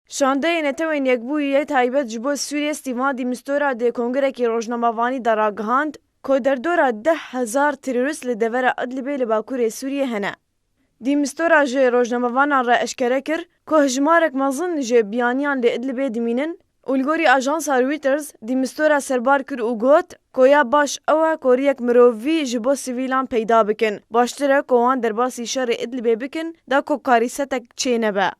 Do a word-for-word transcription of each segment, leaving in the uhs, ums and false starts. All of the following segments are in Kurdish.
Şandeyê Netewên Yekbûyî yê taybet ji bo Sûriyê Stîvan Dîmistora di kongirekî rojnamevanî de ragihand ku derdora deh hezar terorîst li devera Idlibê li bakurê Sûriyê hene. Dîmistora ji rojnamevanan re eşkere kir ku hejmarek mezin ji biyaniyan li Idlibê dimînin û li gorî ajansa Reuters Dîmistora serbar kir û got ku ya baş ew e ku riyek mirovî ji bo sivîlan peyda bikin. Baştir e ku wan derbasî şerê Idlibê bikin da ku karîsetek çê nebe.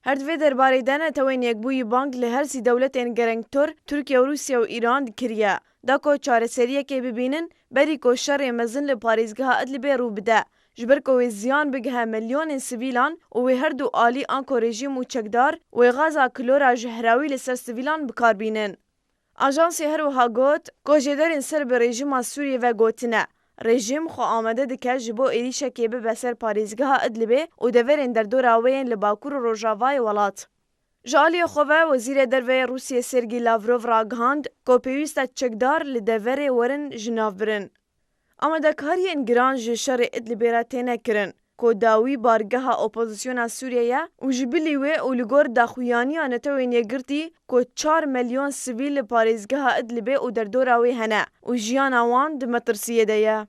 Her di vê derbarê de Netewên Yekbûyî bang li her sî dewletên gerengtor Tirkiye û Rûsya û Îran kiriye da ku çareseriyekê bibînin berî ku şerê mezin li parêzgeha Idlibê rû bide. Ji ber ku wê ziyan bigihe milyonên sivîlan û wê her du alî anko rejîm û çekdar wê gaza klora ji herawî li ser sivîlan bi kar bînin. Ajansê her wiha got ku jêderên ser bi rejîma Sûriyê ve gotine, rejîm xwe amade dike ji bo êrîşekê bibe ser parêzgeha Idlibê û deverên derdora wê yên li bakur û rojavayê welat. Ji aliyê xwe ve Wezîrê Derve yê Rûsiyê Sergî Lavrov ragihand ku pêwîst e çekdar li deverê werin ji nav birin. Amadekariyên giran ji şerê Idlibê re têne kirin ku dawî bargeha opozisyona Sûriyê ye û ji bilî wê û li gor daxuyaniya Netewên Yekgirtî ku çar milyon sivîl li parêzgeha Idlibê û derdora wê hene û jiyana wan di metirsiyê de ye.